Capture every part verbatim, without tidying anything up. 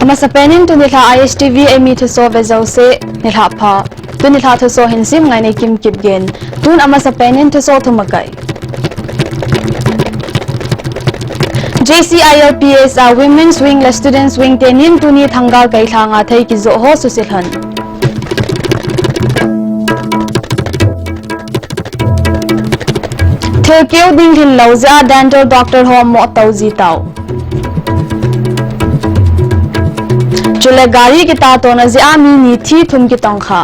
Amasapen in tuni lha I H T V eimi thusoh ve jouse nilhah pha. Tuni lha thusoh hin sim ngai nei Kim Kipgen. Tun amasapen in thusoh thum akai. J C I L P S a Women's Wing le Students Wing tenin tuni Thangal Kailhang a thei kijoh ho susil lhon. Thil keu ding lhin lou jeh a dental doctor ho moh tou ji tau. Chule gari kitatona jeh a mi ni thi thum kitong kha.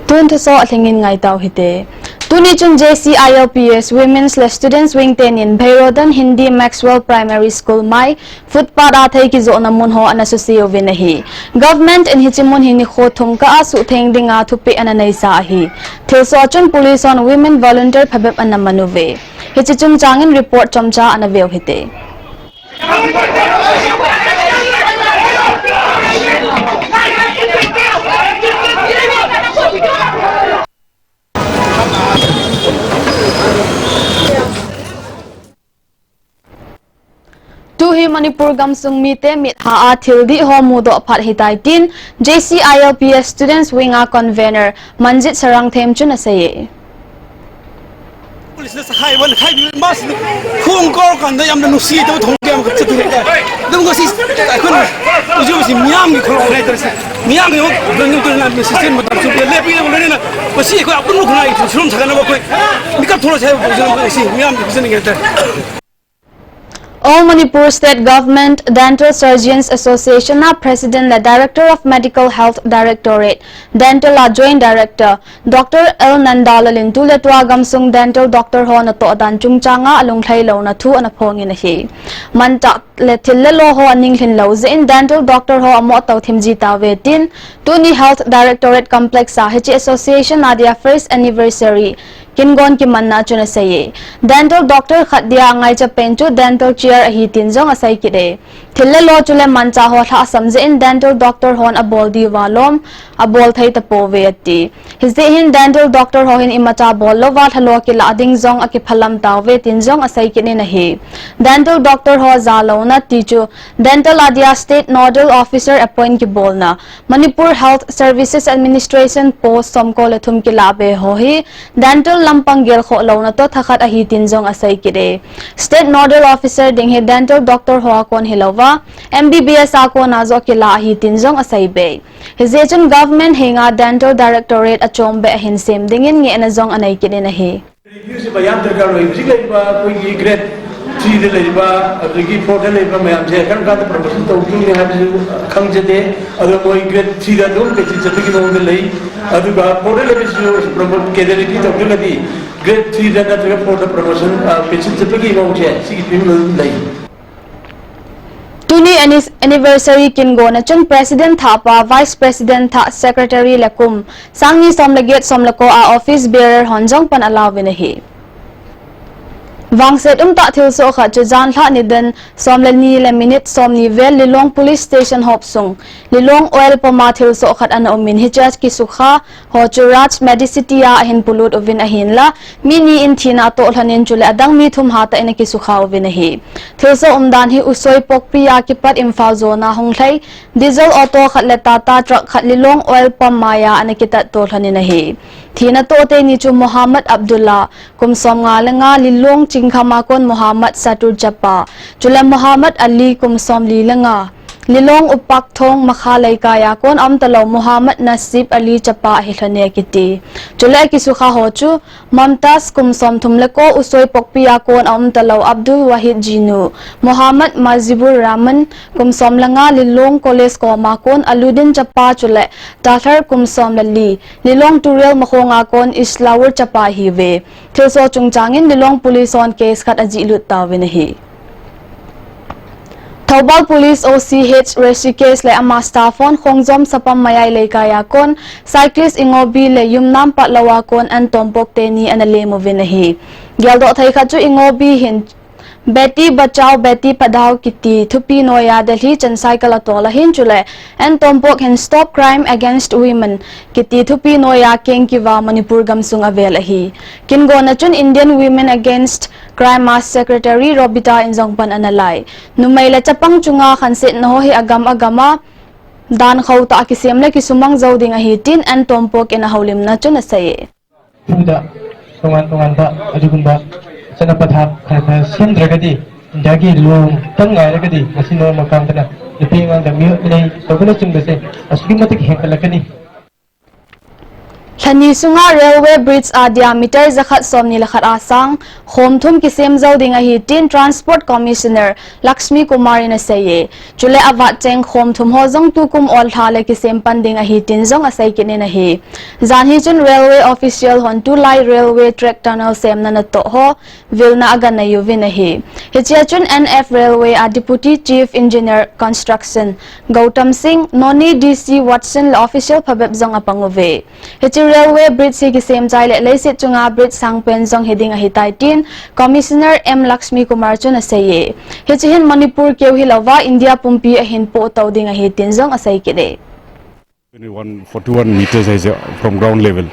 Tun thusoh lhingin ngai tau hite. Tuni chun J C I L P S Women's le Students Wing tenin Bheirodhan Hindi Maxwell Primary School mai footpath a thei kijohna mun ho ana suse uvin ahi. Government in hiche mun hi nikho thum kah a suhtheng dinga thupeh ana neisa ahi. Thilsoh a chun police hon women volunteer phabep ana man uve. Hiche chungchangin report chomcha ana veu hite. Tuhi Manipur gamsung mite mitha a thil dih ho mudoh phat hitai tin J C I L P S Students Wing a convener Manjit Sarangthem chun aseiye. Police na sakhai wan khai bi mas khung kor kan da yam da nusi to thong kiam ka chatu ka dum ko si ai khun uju si miam ki kholo khai ta si miam ki ho dum tu na mi si sen ma ta su le pi le na ko si ko apun ko na i su rum sa na ko mi ka tholo sai ko si miam ki sen ke ta. All Manipur State Government Dental Surgeons Association a President le Director of Medical Health Directorate, Dental a Joint Director, Doctor L Nandalal in tuletua gamsung dental doctor ho natoh dan chungchanga alunglhai louna thu ana phongin ahi. Manchah le thil le lo ho aning lhin lou jeh in dental doctor ho amoh tou thim ji tauve tin, tuni Health Directorate Complex a hiche association a dia first anniversary kingon kimanna chun aseiye. Dental doctor khat dia angaicha pen chu dental chair ahi tin jong asei kit e. Thil le lo chule manchah ho lhahsam jeh in dental doctor hon abol diuva lom abol thei tapouve ati. Hijeh hin dental doctor ho hin imacha bol louva lhalo kilah ding jong akiphalam tauve tin jong asei kit in ahi. Dental doctor ho jalouna ti chu dental a dia State Nodal Officer appoint kibolna, Manipur Health Services Administration post somko le thum kilah be ho hi dental lampang gelkhoh louna toh thakhat ahi tin jong asei kit e. State Nodal Officer ding hi dental doctor ho a kon hilouva, M B B S a kon a joh kilah ahi tin jong asei be. Hijeh chun government henga Dental Directorate achom be ahin sem dingin ngehna jong anei kit in ahi. Review se ꯃꯌꯥꯝ ꯗꯔꯀꯥꯔ ꯑꯣꯏ꯫ ꯍꯧꯖꯤꯛ ꯂꯩꯔꯤꯕ ꯑꯩꯈꯣꯏꯒꯤ grade three ꯗ ꯂꯩꯔꯤꯕ, ꯑꯗꯨꯗꯒꯤ four ꯗ ꯂꯩꯔꯤꯕ ꯃꯌꯥꯝꯁꯦ ꯀꯔꯝ ꯀꯥꯟꯗ promotion ꯇꯧꯗꯣꯏꯅꯣ ꯍꯥꯏꯕꯁꯨ ꯈꯪꯖꯗꯦ꯫ ꯑꯗꯣ ꯃꯣꯏ grade three ꯗ ꯑꯗꯨꯝ ꯄꯦꯟꯁꯤꯟ ꯆꯠꯄꯒꯤ ꯃꯑꯣꯡꯗ ꯂꯩ꯫ ꯑꯗꯨꯒ four ꯗ ꯂꯩꯕꯁꯤꯁꯨ promote, cadetry ꯇꯧꯗ꯭ꯔꯒꯗꯤ grade three ꯗ ꯅꯠꯇ꯭ꯔꯒ four ꯗ promotion, ꯑ, ꯄꯦꯟꯁꯤꯟ ꯆꯠꯄꯒꯤ ꯃꯑꯣꯡꯁꯦ ꯁꯤꯒꯤ ꯐꯤꯕꯝꯗ ꯑꯗꯨꯝ ꯂꯩ꯫ Tuni anni-, anniversary kingona chun President thahpa, Vice President thah, Secretary le kum sang ni som le get som le ko a office bearer hon jong pan alauvin ahi. Vangset umtah thilsoh khat chu janlhah nidan som le ni le minute som ni vel Lilong Police Station hop sung Lilong oil pump a thilsoh khat ana um in hichea kisukha ho chu Raj Medicity a ahin polut uvin ahinla, mi ni in thina atoh lhonin chule adang mi thum hatah in akisukha uvin ahi. Thilsoh umdan hi Usoi Pokpi a kipat Imphal jona hung lhai diesel auto khat le Tata truck khat Lilong oil pump maiya ana kitat to lhonin ahi. Thina toh teni chu Mohammad Abdullah, kum som nga le nga, Lilong Chingkham a kon Mohammad Satur chapa, chule Mohammad Ali, kum som li le nga, Lilong Upak Thong Makha Leikai a kon aum talou Mohammad Nasib Ali chapa ahi lhone akiti. Chule akisukha ho chu Mumtaz, kum som thum le ko, Usoi Pokpi a kon aum talou Abdul Wahid jinu, Mohammad Majibur Rahman, kum som le nga, Lilong College kom a kon Aludin chapa chule Tathar, kum som le li, Lilong Turial Makhong a kon Islaur chapa ahiuve. Thilsoh chungchangin Lilong Police hon case khat ajihlut tauvin ahi. Thoubal Police O C H Rishikesh le ama staff hon Khongjom Sapam Mayai Leikai a kon cyclist Ingobi le Yumnam Patlou a kon N Tompok teni ana lem uvin ahi. Geldoh thei khat chu Ingobi hin Beti Bachao Beti Padhao kiti thupi noiya Delhi chan cycle a tol ahin chule N Tompok hin Stop Crime Against Women kiti thupi noiya keng kiva Manipur gamsung avel ahi. Kingona chun Indian Women Against Crime a Secretary Robita in jong pan ana lai. Numei le chapang chunga khansetna ho hi agam agam a dan khauh tah a kisem le kisumang jou ding ahi tin N Tompok in a houlimna chun asei e. ꯄꯨꯗ ꯇꯣꯉꯥꯟ ꯇꯣꯉꯥꯟꯕ ꯑꯗꯨꯒꯨꯝꯕ ꯆꯠꯅ ꯄꯊꯥꯞ ꯈꯔ ꯈꯔ ꯁꯦꯝꯗ꯭ꯔꯒꯗꯤ, ꯏꯟꯗꯤꯌꯥꯒꯤ ꯂꯣꯇꯪ ꯉꯥꯏꯔꯒꯗꯤ ꯉꯁꯤ ꯅꯣꯡꯃ ꯀꯥꯡꯗꯅ ꯅꯨꯄꯤ ꯑꯉꯥꯡꯗ ꯃꯤꯑꯣꯠ ꯃꯤꯅꯩ ꯇꯧꯕꯅꯆꯤꯡꯕꯁꯦ ꯑꯁꯨꯛꯀꯤ ꯃꯇꯤꯛ ꯍꯦꯟꯒꯠꯂꯛꯀꯅꯤ꯫ ꯂꯍꯅꯤ sunga railway bridge a diameter jakhat somni le khat a sang khom thum kisem jou ding ahi tin Transport Commissioner Lakshmi Kumar in asei e. Chule avat cheng khom thum ho jong tukum ol lha le kisem pan ding ahi tin jong asei kit in ahi. Jan hi chun railway official hon tulai railway track tunnel semna natoh ho vilna aga nei uvin ahi. Hichea chun N F Railway a Deputy Chief Engineer Construction Gautam Singh, Noni D C Watson le official phabep jong apang uve. Hiche railway bridge hi kisem chai le leiset chunga bridge sangpen jong hiding ahitai tin Commissioner M Lakshmi Kumar chun asei e. Hiche hin Manipur keu hilouva India pumpi ahin poh tou ding ahi tin jong asei kit e. One forty-one meters ꯍꯥꯏꯁꯦ from ground level.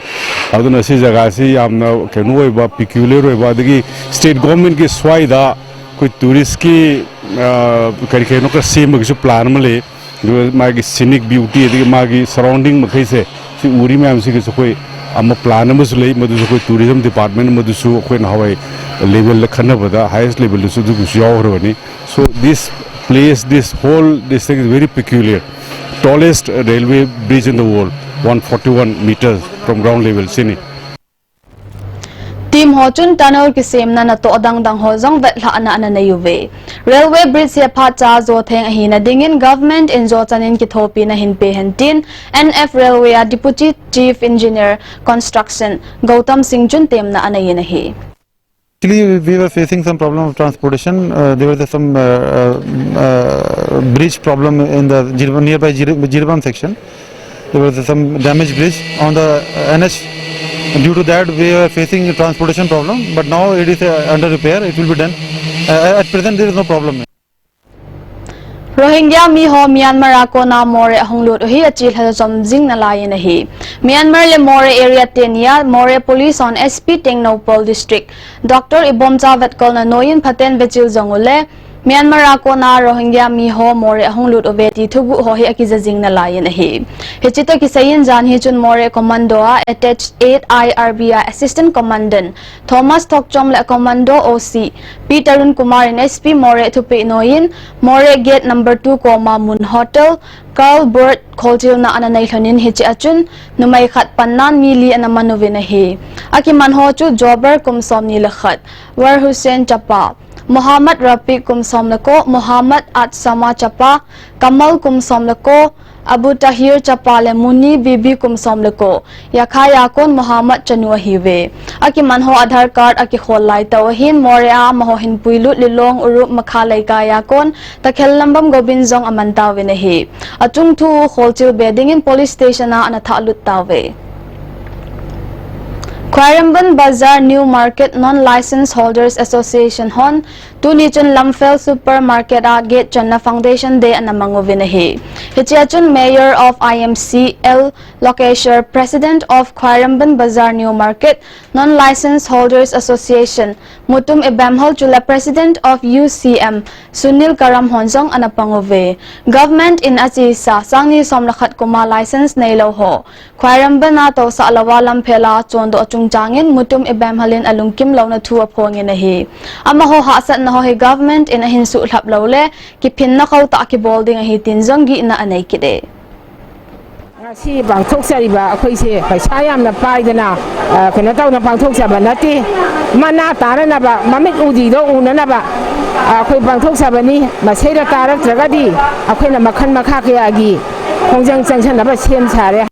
ꯑꯗꯨꯅ ꯁꯤ ꯖꯒꯥꯁꯤ ꯌꯥꯝꯅ ꯀꯩꯅꯣ ꯑꯣꯏꯕ, peculiar ꯑꯣꯏꯕ, ꯑꯗꯒꯤ state government ꯀꯤ ꯁ꯭ꯋꯥꯏꯗ ꯑꯩꯈꯣꯏ tourist ꯀꯤ, ꯑ, ꯀꯔꯤ ꯀꯔꯤꯅꯣ ꯈꯔ ꯁꯦꯝꯕꯒꯤꯁꯨ plan ꯑꯃ ꯂꯩ꯫ ꯑꯗꯨꯒ ꯃꯥꯒꯤ scenic beauty, ꯑꯗꯒꯤ ꯃꯥꯒꯤ surrounding ꯃꯈꯩꯁꯦ, ꯁꯤ ꯎꯔꯤ ꯃꯌꯥꯝꯁꯤꯒꯤꯁꯨ ꯑꯩꯈꯣꯏ ꯑꯃ plan ꯑꯃꯁꯨ ꯂꯩ, ꯃꯗꯨꯁꯨ ꯑꯩꯈꯣꯏ tourism department, ꯃꯗꯨꯁꯨ ꯑꯩꯈꯣꯏ ꯅꯍꯥꯟꯋꯥꯏ level ꯗ ꯈꯟꯅꯕꯗ highest level ꯗꯁꯨ ꯑꯗꯨꯒꯤꯁꯨ ꯌꯥꯎꯈ꯭ꯔꯕꯅꯤ꯫ So this place, this whole district is very peculiar. Tallest railway bridge in the world, one forty-one meters from ground level, ꯁꯤꯅꯤ꯫ Team ho chun tunnel kisemna natoh dang dang ho jong vetlhahna ana nei uve. Railway bridge hi aphat cha jo theng ahina dingin government in jo chanin kithopina hin pe hen tin N F Railway a Deputy Chief Engineer Construction Gautam Singh chun temna anei in ahi. Actually, we were facing some problem of transportation. Uh, there was some, uh, uh, uh, bridge problem in the Jir-, nearby Jir-, Jiribam section. There was some damaged bridge on the, uh, N H. Due to that, we were facing a transportation problem. But now it is, uh, under repair. It will be done. Uh, at present, there is no problem. Rohingya mi ho Myanmar a kona Moreh ahung lut u hi achelha chom jing nalai in ahi. Myanmar le Moreh area teni a Moreh Police hon S P Tengnoupal District Doctor Ibomcha vetkolna noiyin phaten vechil jong ule, Myanmar a kona Rohingya mi ho Moreh ahung lut uve ti thuguh ho hi akija jing nalai in ahi. Hiche toh kisai in jan hi chun Moreh Commando a Attached eight I R B a Assistant Commandant Thomas Thokchom le Commando O C P Tarun Kumar in S P Moreh thupeh noiyin Moreh Gate number two koma mun hotel Carl Bird kholchilna ana nei lhonin hiche a chun numei khat pannan mi li ana man uvin ahi. Akiman ho chu Jober kum somni le khat, War Hussein chapa, Mohammad Rafiq kum som le ko, Mohammad Atsama chapa, Kamal kum som le ko, Abu Tahir chapa le Muni Bibi kum som le ko, Yakhai a kon Mohammad chanu ahiuve. Akiman ho Aadhaar card akikhol lai tah u ahin Moreh a amaho hin Puilut, Lilong, Uruk, Makha Leikai a kon Takhel Lambam Gobin jong aman tauvin ahi. Achung thu u kholchil be dingin police station a ana thahlut tauve. Khwairamband Bazar New Market Non-License Holders Association hon tuni chun Lamphel Supermarket a gate chonna Foundation Day ana mang uvin ahi. Hiche a chun Mayor of I M C L Lokeshwar, President of Khwairamband Bazar New Market Non-License Holders Association Mutum Ibemhal chule President of U C M Sunil Karam hon jong ana pang uve. Government in achesa sangni som le khat kum a license neilou ho Khwairamband a tousah louva Lamphel a chondoh chungchang in Mutum Ibemhal in alungkim louna thu aphongin ahi. Amaho hahsatna ho hi government in ahin suhlhap lou le kiphinna khauh tah kibol ding ahi tin jong gihna anei kit e. ꯉꯁꯤ ꯄꯥꯡꯊꯣꯛꯆꯔꯤꯕ ꯑꯩꯈꯣꯏꯁꯦ ꯄꯩꯁꯥ ꯌꯥꯝꯅ ꯄꯥꯏꯗꯅ, ꯑ, ꯀꯩꯅꯣ ꯇꯧꯅ ꯄꯥꯡꯊꯣꯛꯆꯕ ꯅꯠꯇꯦ꯫ ꯃꯅꯥ ꯇꯥꯅꯅꯕ, ꯃꯃꯤꯠ ꯎꯗ꯭ꯔꯤꯗꯣ ꯎꯅꯅꯕ, ꯑ, ꯑꯩꯈꯣꯏ ꯄꯥꯡꯊꯣꯛꯆꯕꯅꯤ꯫ ꯃꯁꯤꯗ ꯇꯥꯔꯛꯇ꯭ꯔꯒꯗꯤ ꯑꯩꯈꯣꯏꯅ ꯃꯈꯜ ꯃꯈꯥ ꯀꯌꯥꯒꯤ ꯈꯣꯡꯖꯪ ꯆꯪꯁꯟꯅꯕ ꯁꯦꯝ ꯁꯥꯔꯦ꯫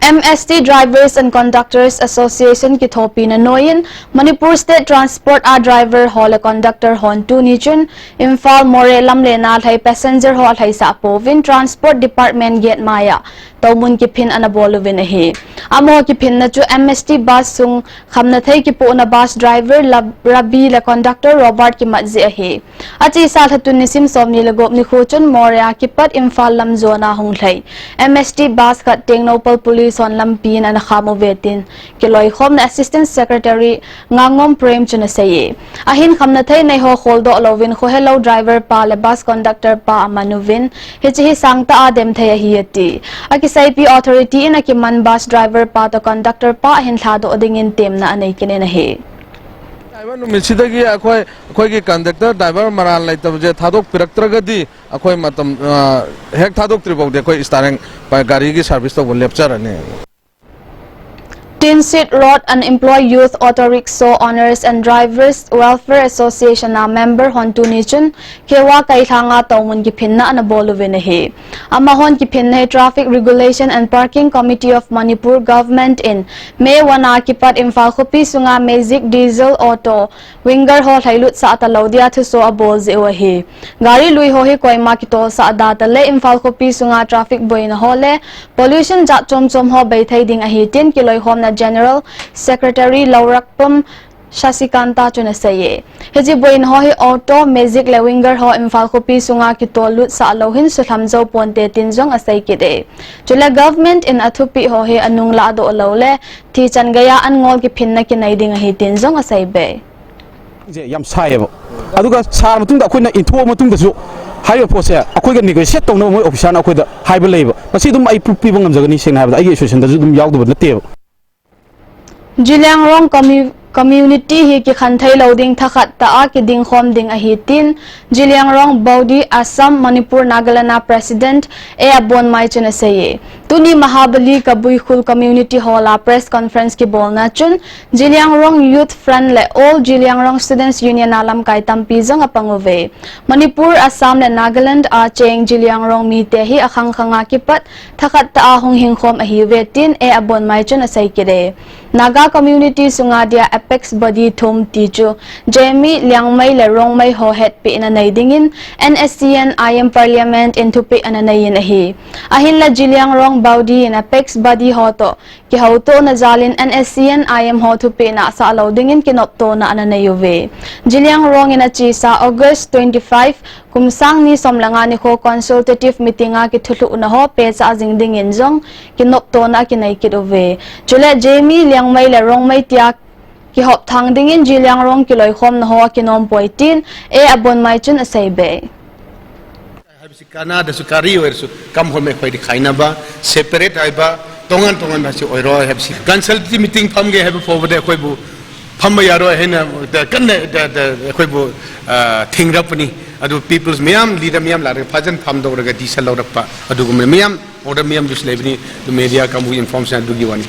M S T Drivers and Conductors Association kithopina noiyin Manipur State Transport a driver ho le conductor hon tuni chun Imphal Moreh lamlen a lhai passenger ho alhaisah pouvin Transport Department gate maiya toumun kiphin ana bol uvin ahi. Amaho kiphinna chu M S T bus sung khamna thei kipohna bus driver Lab-, Rabi le conductor Robert kimat jeh ahi. Achesa lha tuni sim somni le gup nikho chun Moreh a kipat Imphal lam jona hung lhai M S T bus khat Tengnoupal police hon lampi in ana kham uve tin kiloikhomna Assistant Secretary Ngangom Prem chun asei e. Ahin khamna thei nei ho kholdoh louvin khohelou driver pa le bus conductor pa aman uvin, hiche hi sangtah a dem thei ahi ati. Akiseipi authority in akiman bus driver pa toh conductor pa ahin lhadoh dingin temna anei kit in ahi. ꯍꯥꯏꯕ ꯅꯨꯃꯤꯠꯁꯤꯗꯒꯤ ꯑꯩꯈꯣꯏ, ꯑꯩꯈꯣꯏꯒꯤ conductor driver ꯃꯔꯥꯜ ꯂꯩꯇꯕꯁꯦ ꯊꯥꯗꯣꯛꯄꯤꯔꯛꯇ꯭ꯔꯒꯗꯤ ꯑꯩꯈꯣꯏ ꯃꯇꯝ, ꯑ, ꯍꯦꯛ ꯊꯥꯗꯣꯛꯇ꯭ꯔꯤ ꯐꯥꯎꯗꯤ ꯑꯩꯈꯣꯏ ꯁ꯭ꯇꯥꯔꯤꯡ ꯒꯥꯔꯤꯒꯤ ꯁꯥꯔꯚꯤꯁ ꯇꯧꯕ ꯂꯦꯞꯆꯔꯅꯤ꯫ Tinsit Road Unemployed Youth Auto Rickshaw Owners and Drivers Welfare Association a member hon tuni chun Khewa Kailhang a toumun kiphinna ana bol uvin ahi. Amahon kiphinna hi Traffic Regulation and Parking Committee of Manipur Government in May one a kipat Imphal khopi sunga Magic Diesel Auto Winger ho lhailut sah talou dia thuso abol jeh u ahi. Gari lui ho hi koima kitolsah da tale Imphal khopi sunga traffic boina ho le pollution jat chom chom ho bei thei ding ahi tin kiloikhomna General Secretary Lourakpam Shasikanta chun asei e. Hiche boina ho hi Auto, Magic le Winger ho Imphal khopi sunga kitol lut sah lou hin sulham jou ponte tin jong asei kit e. Chule government in athupeh ho hi anung lahdoh lou le thi chan geiya an ngol kiphinna kinei ding ahi tin jong asei be. ꯁꯦ ꯌꯥꯝ ꯁꯥꯏꯌꯦꯕ꯫ ꯑꯗꯨꯒ ꯁꯥꯔ ꯃꯇꯨꯡꯗ ꯑꯩꯈꯣꯏꯅ ꯏꯟꯊꯣꯛꯑ ꯃꯇꯨꯡꯗꯁꯨ ꯍꯥꯏꯔꯤꯕ ꯄꯣꯠꯁꯦ ꯑꯩꯈꯣꯏꯒ negotiate ꯇꯧꯅꯕ ꯃꯣꯏ officer ꯅ ꯑꯩꯈꯣꯏꯗ ꯍꯥꯏꯕ ꯂꯩꯌꯦꯕ꯫ ꯃꯁꯤ ꯑꯗꯨꯝ ꯑꯩ proof ꯄꯤꯕ ꯉꯝꯖꯒꯅꯤ, ꯁꯦꯡꯅ ꯍꯥꯏꯕꯗ ꯑꯩꯒꯤ association ꯗꯁꯨ ꯑꯗꯨꯝ ꯌꯥꯎꯗꯕ ꯅꯠꯇꯦꯕ꯫ Zeliangrong commu-, community hi kikhanthei lou ding, thakhat tah a kiding khom ding ahi tin Zeliangrong Body Assam Manipur Nagaland a President A Abonmai chun asei e. Tuni Mahabali Kabui Khul Community Hall a press conference kibolna chun Zeliangrong Youth Front le All Zeliangrong Students Union a lamkai tampi jong apang uve. Manipur, Assam le Nagaland a cheng Zeliangrong mite hi akhang khang a kipat thakhat tah a hung hing khom ahiuve tin A Abonmai chun asei kit e. Naga community sunga dia apex body thum ti chu Zeme, Liangmai le Rongmai ho hetpehna nei dingin N S C N I M Parliament in thupeh ana nei in ahi. Ahinla Zeliangrong Body in apex body ho toh kihoutohna jal in N S C N I M ho thupehna asah lou dingin kinoptona ana nei uve. Zeliangrong in achesa August twenty-five, kum sang ni som le nga nikho consultative meeting a kithulhuhna ho pehcha jing dingin jong kinoptona akinei kit uve. Chule Zeme, Liangmai le Rongmai tia kihop thang dingin Zeliangrong kiloikhomna ho akinom poi tin A Abonmai chun asei be. ꯍꯥꯏꯕꯁꯤ ꯀꯅꯥꯗꯁꯨ ꯀꯔꯤ ꯑꯣꯏꯔꯁꯨ ꯀꯝ ꯍꯣꯃꯦ ꯑꯩꯈꯣꯏꯗꯤ ꯈꯥꯏꯅꯕ, separate ꯍꯥꯏꯕ, ꯇꯣꯉꯥꯟ ꯇꯣꯉꯥꯟꯕ ꯑꯁꯤ ꯑꯣꯏꯔꯣꯏ ꯍꯥꯏꯕꯁꯤ꯫ Consultative meeting ꯐꯝꯒꯦ ꯍꯥꯏꯕ ꯐꯥꯎꯕꯗ ꯑꯩꯈꯣꯏꯕꯨ ꯐꯝꯕ ꯌꯥꯔꯣꯏ ꯍꯥꯏꯅ ꯀꯟꯅ ꯑꯩꯈꯣꯏꯕꯨ, ꯑ, ꯊꯤꯡꯔꯛꯄꯅꯤ꯫ ꯑꯗꯨ peoples ꯃꯌꯥꯝ, leader ꯃꯌꯥꯝ ꯂꯥꯛꯂꯒ ꯐꯖꯅ ꯐꯝꯗꯧꯔꯒ decision ꯂꯧꯔꯛꯄ ꯑꯗꯨꯒꯨꯝꯕ ꯃꯌꯥꯝ order ꯃꯌꯥꯝꯗꯨꯁꯨ ꯂꯩꯕꯅꯤ꯫ ꯑꯗꯨ media ꯀꯥꯡꯕꯨ information ꯑꯗꯨꯒꯤ ꯋꯥꯅꯤ꯫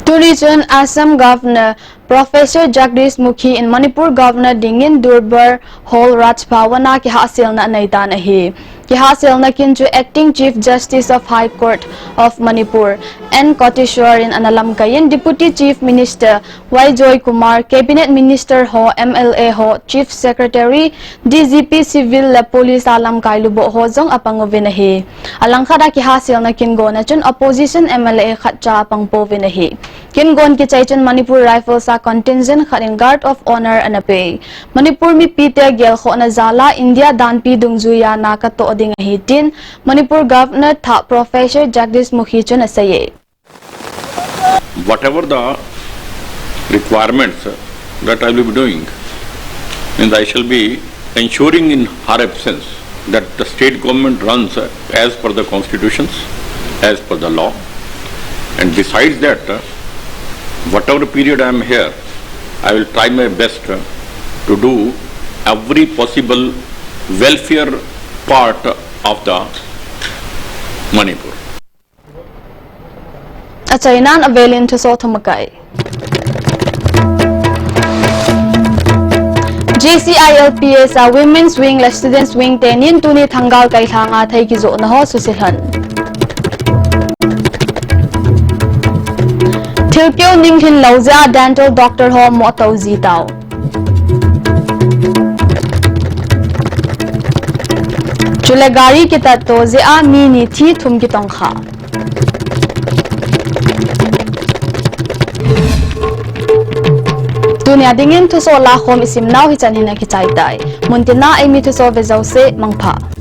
Tuni chun Assam Governor Professor Jagdish Mukhi in Manipur Governor dingin Durbar Hall Raj Bhavan a kihahselna anei tan ahi. Kihahselna kin chu Acting Chief Justice of High Court of Manipur, N Koteshwar in ana lamkai in Deputy Chief Minister Y Joy Kumar, Cabinet Minister ho, M L A ho, Chief Secretary, D G P Civil le Police a lamkai luboh ho jong apang uvin ahi. Alangkhat a kihahselna kin gonna chun opposition M L A khatcha apang pouvin ahi. Kin gon kichai chun Manipur Rifles a contingent khat in Guard of Honour ana pei. Manipur mipite gelkhohna jal a India danpi dungjuiya na katoh ding ahi tin Manipur Governor thah Professor Jagdish Mukhi chun asei e. Whatever the requirements that I will be doing, means I shall be ensuring in her absence that the state government runs as per the constitutions, as per the law, and besides that, whatever period I am here, I will try my best to do every possible welfare part of the Manipur. Achainan avelin thuso thumakai. G C I L P S a Women's Wing le Students Wing tenin tuni Thangal Kailhang a thei kijohna ho susilhan. Thilkeu ninglhin lou jeh a dental doctor ho moh tou ji tau. Chule gari kitat to jeh a mi ni thi thum kitongkha. Tunia dingin thusoh lakhom isimnau hichan hin akichai tai. Muntina eimi thusoh ve jouse mangpha.